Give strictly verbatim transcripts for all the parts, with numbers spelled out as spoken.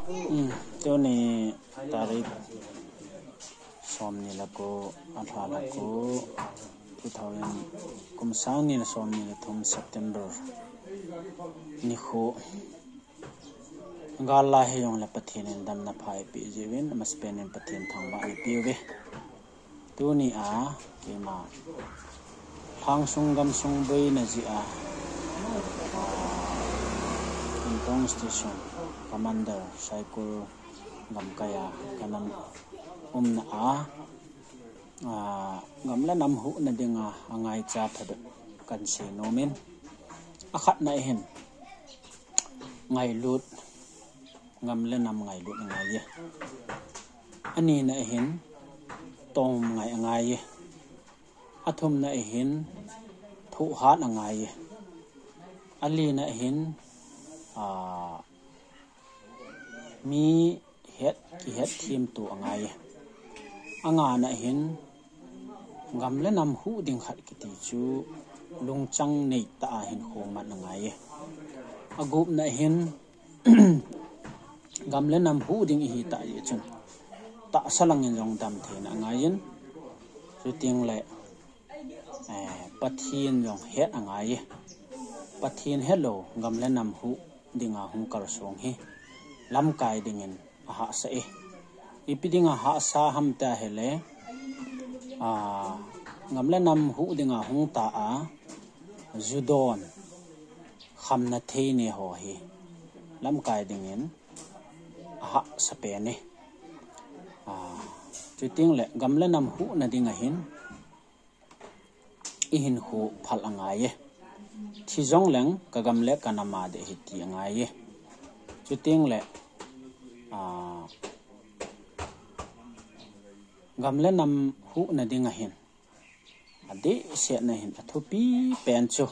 Hmm, tuni tarik somni le ko, alha le ko, two thousand, kum sangni le somni le thum September nikho. Gal la hijongle Pathen in damna pha eipeh jiuvin, amasapen in Pathen thangvah eipeh uve. Tuni a, keima Lhangsung gamsung boina jeh a, ah, Tintong Station Commander Saikul gamkai a kana umna a, ah, gam le nam huhna dinga angaicha phabep kahin sei nom in, akhatna ahin ngailut, gam le nam ngailut angaiye. Anina ahin tomngai angaiye. Athumna ahin thohhat angaiye. Alina ahin, ah, mi het, kihetthem to angaiye. Angana ahin gam le nam huh ding khat kiti chu lungchang neitah a hinkho man angaiye. Agupna ahin gam le nam huh ding ihi tah jeh chun tahsa langin jong damtheina angaiyin, chutengle, eh, Pathen jong het angaiye. Pathen helou gam le nam huh dinga hung kalsong hi lamkai dingin ahahsa e. Ipi dinga hahsa ham tia ahile, ah, gam le nam huh dinga hung ta a, judon, khamna theine ho hi lamkai dingin ahahsa pen e. Ah, chutengle gam le nam huhna dinga hin ihinkho phal angaiye. Thi jongleng kagam le kanam a ding ahi ti angaiye. Chutengle, ah, gam le nam huhna dinga hin adehsetna hin athupi pen chu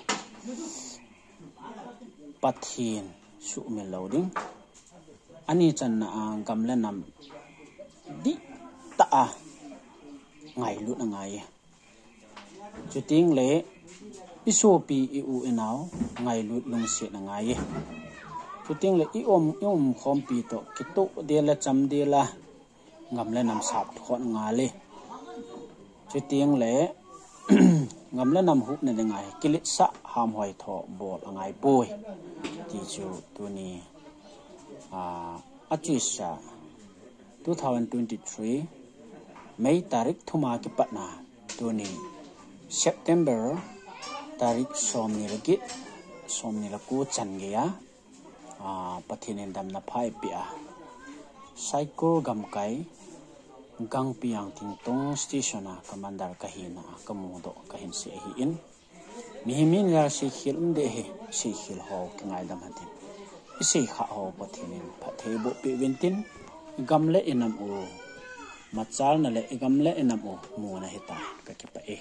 Pathen suhmil lou ding. Ani channa a gam le nam dihtah a ngailut angaiye. Chutengle isopi i-u inao ngailut lungsetna angaiye. Chutengle i-um, i-umkhompi toh kitoh dela chamdela gam le nam sapkhom angaiye. Chutengle gam le nam huhna dinga hi kiletsah hamhoi tho bol angaipoi ti chu tuni, ah, achusa two thousand twenty-three May tarik thuma kipatna tuni September tarik somni le get, somni le ko chan geiya, ah, Pathen in damna pha eipeh a, Saikul gamkai, Gangpijang Tintong Station a Commander kahina a kamudoh kahin sei ahin. Mihem in gal seikhel um ding ahi, seikhel ho kingaidam hitin. Iseikhah ho Pathen in phatthei boh peh uvin tin, igam le inam u machalna le igam le inam u muna hita, kakipah e.